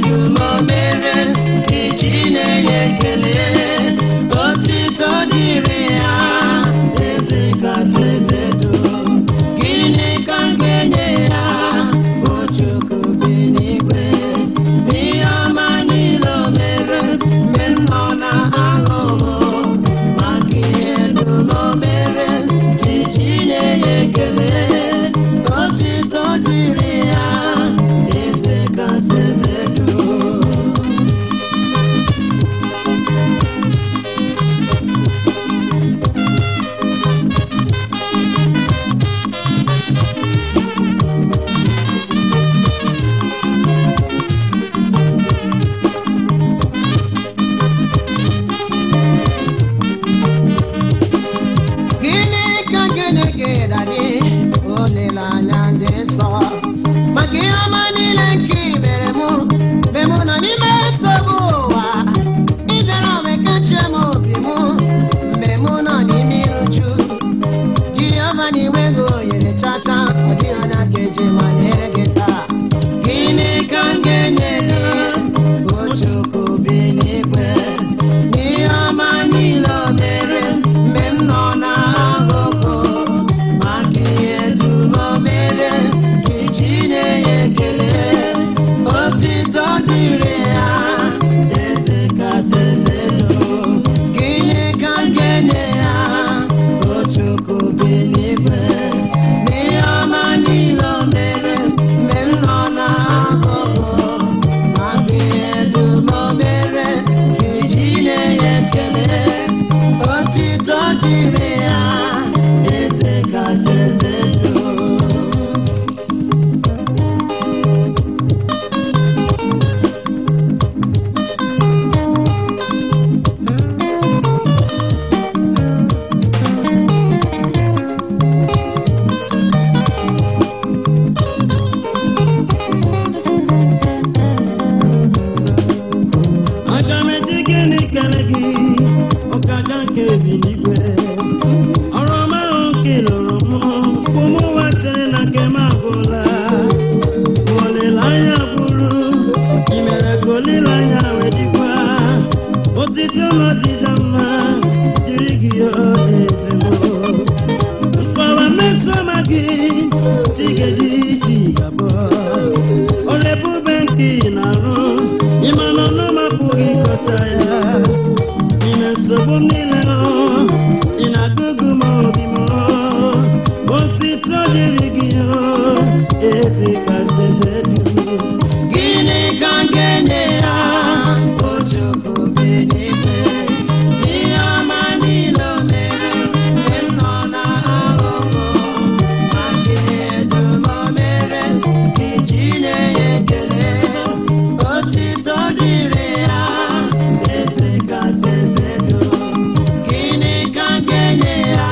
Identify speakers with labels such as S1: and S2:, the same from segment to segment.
S1: dum o mere iji nye ya ekele, otito dịrị ya, eze kacha eze dum. Gịnị ka m ga-enye ya, o Chukwu bi n'igwe? Ihe ọma niile o mere mgbe m nọ na ahụhụ, maka ihe dum o mere iji nye ya ekele, otito dịrị ya, eze kacha eze dum. Gịnị ka gịnị ga-edadị olileanya dị nsọ maka ihe ọma niile nke i mere mụ mgbe mụ nọ n'ime nsogbu ụwa? Ị bịara wekachie m obi mụ mgbe mụ nọ n'ime iruju. Jehova na inweghị oyere chata, ọ dịghị onye a ga-eji manyere gị taa. Gịnị ka m ga-enye gị, o Chukwu bi n'igwe? Ihe ọma niile o mere mgbe m nọ n'ahụhụ, maka ihe dum o mere ka iji nye ya ekele, otito dịrị ya, eze kacha eze dum. Gịnị ka m ga-enye ya, o Chukwu bi n'igwe? N'ihe ọma niile o mere mgbe m nọ n'ahụhụ, maka ihe dum o mere ka iji nye ya ekele, otito dịrị ya, eze kacha eze dum.
S2: Aga m eji gịnị kele gị, ọkaga nke bi n'igwe? Ọrụ ọma ahụ nke ị lụrụ m, ụmụ ụwa chere na nke m agwụla. Olileanya gwụrụ, i mere ka olileanya wee dịkwa. Otito na ọdịda mma dịrị gị, o eze m. Nkọwa mmesoma gị, Chigedi Chigabọ. Ọrụ ebube nke ị na-arụ, ịma na ọnụ m apụghị ịkọcha ya. N'ime nsogbu m niile ọ, ị na-agụgụ m obi m ọ. Otito dịrị gị, o eze kacha eze dum.
S1: Gịnị ka m ga-enye ya, o Chukwu bi n'igwe? Ihe ọma niile o mere mgbe m nọ n'ahụhụ, maka ihe dum o mere iji nye ya ekele, otito dịrị ya, eze kacha eze dum. Gịnị ka m ga-enye ya,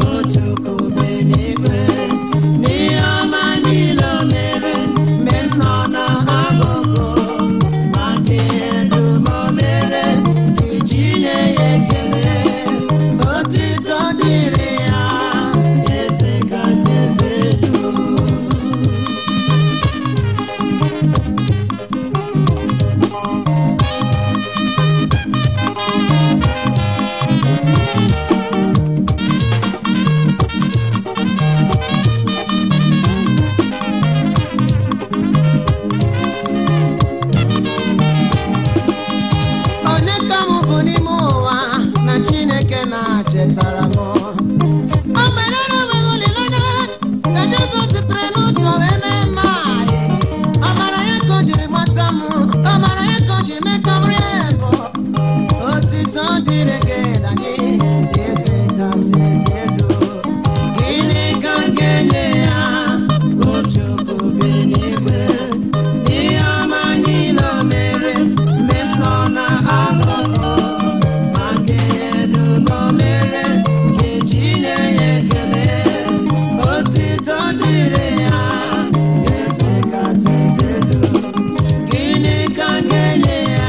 S1: o Chukwu bi n'igwe? N'ihe ọma niile o mere mgbe m nọ n'ahụhụ, maka ihe dum o mere iji nye ya ekele, otito dịrị ya, eze kasị eze dum. Onye ka m bụ n'ime ụwa na Chineke na-chetara m? O mere na enweghị olileanya ka Jizọs sitere n'ụzọ wee mee mma anyị. Ọbara ya ka o jiri gbata m, ọbara ya ka o ji mee ka m rie mbọ. Otito dịrị gị na gị, eze kacha eze dum. Gịnị ka m ga-enye ya, o Chukwu bi n'igwe? Ihe ọma niile o mere mgbe m nọ n'ahụhụ, maka ihe dum o mere ka iji nye ya ekele, otito dịrị ya, eze kacha eze dum. Gịnị ka m ga-enye ya,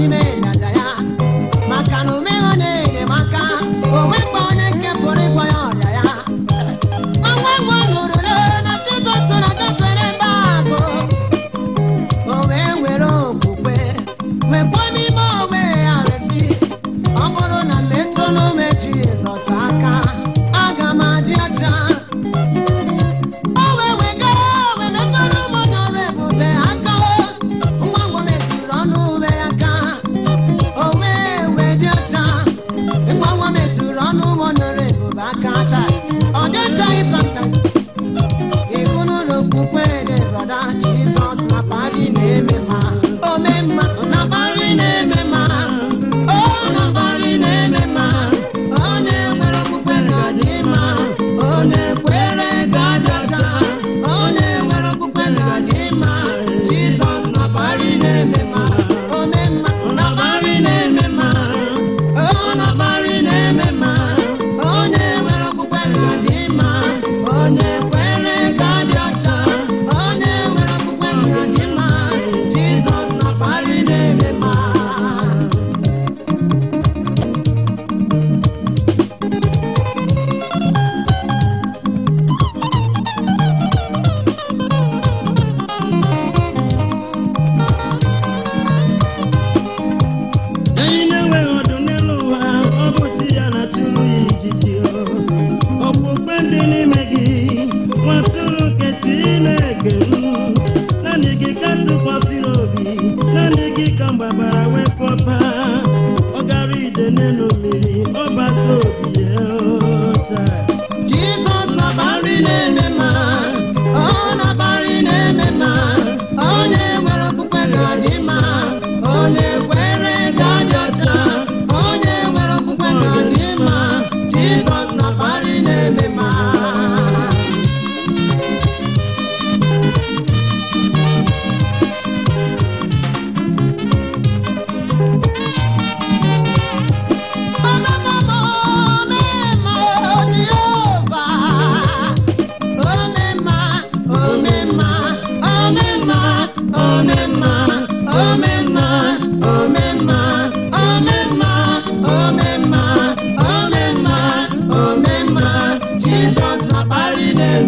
S1: N'ime.